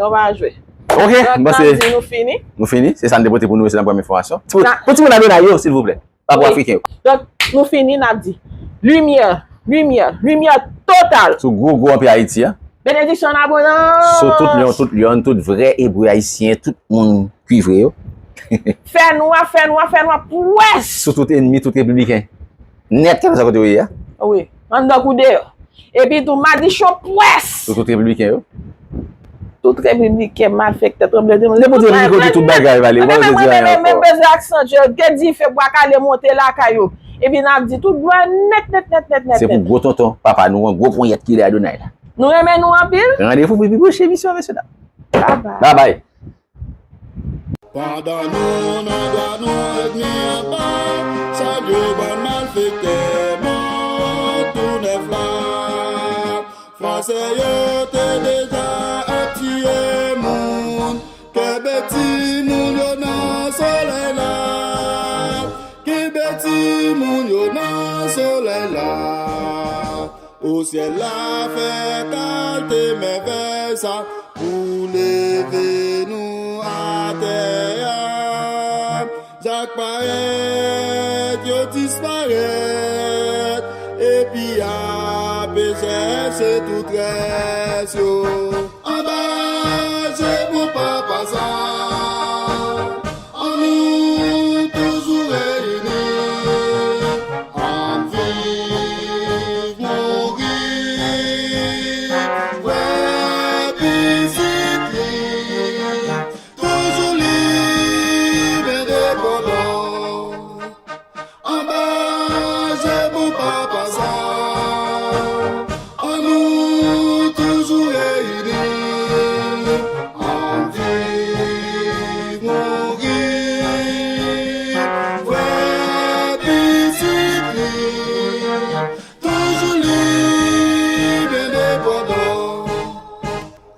Yo pa jwe. Ok, m panse nou fini. Nou fini. Se sa n te pote pou nou, se nan premye enfòmasyon. Pou, pou timoun Adonay yo, silvouplè. Pa pou Afriken yo. Donk, nou fini, n ap di, limyè, limyè, limyè total. Sou gwo, gwo anpi Ayiti a. Benediksyon an abondans. Sou tout lyon, tout lyòn, tout vrè ebre ayisyen, tout moun kwivre yo. Fè nwa, fè nwa, fè nwa, pwès. Sou tout enmi, tout repibliken. Nèt, kèlkeswa kote yo ye a. Wi, anndan kou deyò. Epi tou, madichon pwès. Sou tout repibliken yo. Tout repibliken, malfektè, tranble de moun. Nenpòt repibliken ou di tout bagay, vale. Ou pa bezwen di anyen ankò. Mwen bezwen aksantye, ke dife bwa kale monte lakay yo. Epi n ap di tout glwa nèt, nèt, nèt, nèt, nèt. Se pou gwo tonton, papa nou an, gwo ponyèt ki lè Adonay la. Nou renmen nou anpil. Randevou pou pi pwochen emisyon, mesye dam. Bye bye. Bye bye. Pandan nou nan dwa nou ènmi anba, salye bann malfektè mò tou nèf la. Fransè yo te deja ap tiye moun, kenbe timoun yo nan solèy la, kenbe timoun yo nan solèy la. O syèl la fè kalte mèvèy sa pou leve nou atè a. Zak parèt yo disparèt, epi ape chèche tout rès yo. Anba je bon papa sa. Annou toujou reyini, ann viv, mouri, vre pitit li, toujou lib, endepandan. Anba je bon papa sa, annou toujou reyini, ann viv, mouri, vre pitit li, toujou lib, endepandan.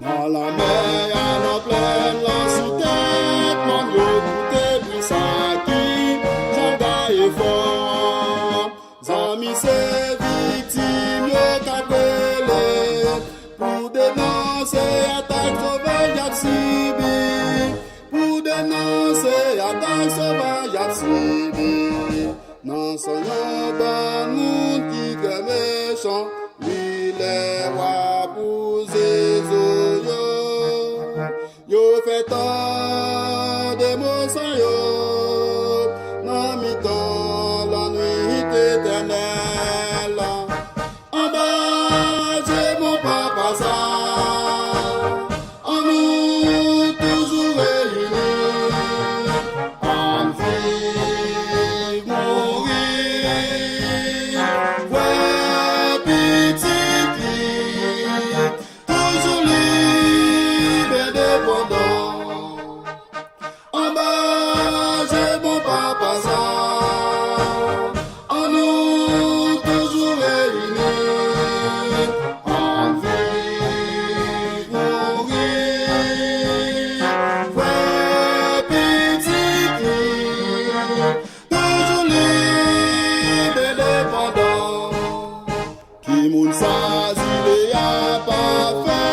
Nan lanmè a, nan plèn lan, sou tèt mòn yo, koute bri sa ki jan gaye fò. Zanmi se viktim yo k ap rele Nan san yon bann moun ki trè mechan, wi, lè w ap wouze zo yo, yo fè tande mo san yo nan mitan lannwit etènèl. Anba je bon papa sa, annou toujou reyini. Ann viv, mouri, wè pitit li toujou lib, endepandan. Anba je bon papa sa, annou toujou reyini. Ann viv, mouri, wè pitit li toujou lib, endepandan. Ki moun sa zile a pa fè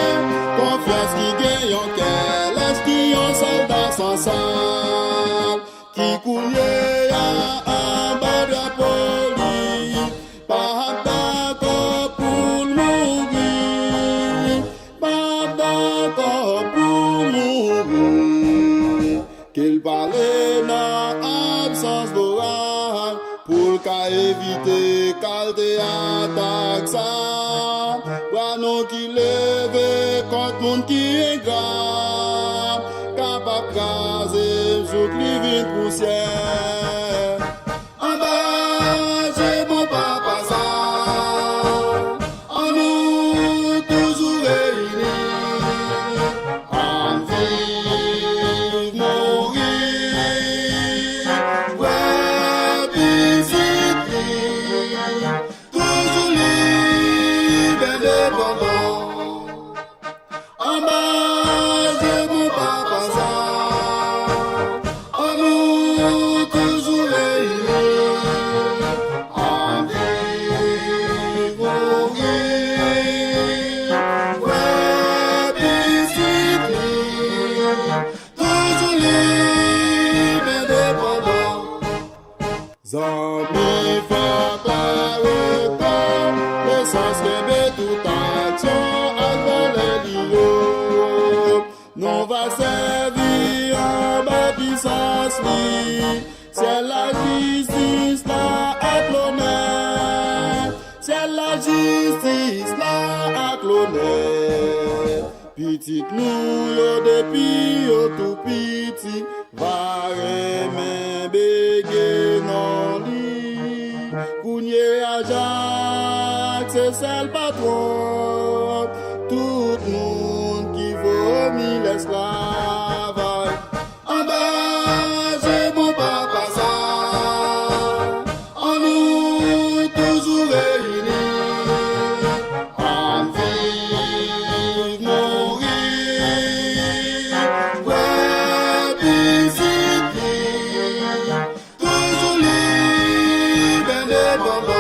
konfyans, ki gen yon kè lès, ki yon sòlda san sal, ki kounye a anba drapo li, pa dakò pou l mouri, pa dakò pou l mouri. Ke l pale nan absans doray, pou l ka evite kalte atak sa. Bra nou ki leve kont moun ki engra, kapab kraze jouk li vin pousyè. Anba je bon papa sa, annou toujou reyini. Ann viv, mouri, wè pitit li toujou lib, endepandan. Anba je bon papa sa, annou toujou reyini. Ann viv, mouri, wè pitit li toujou lib, endepandan. Zanmi, fò klare konesans, kenbe tout aksyon ak valè li yo. Nou va sèvi anba pisans li. Syèl la, jistis la ak lonè. Syèl la, jistis la ak lonè. Pitit nou yo, depi yo tou piti, va renmen bege non li. Kounye a Jak se sèl patwon tout moun ki vomi lèsklavaj. Anba je bon papa sa, annou toujou reyini. Ann viv, mouri, wè pitit li toujou lib, endepandan.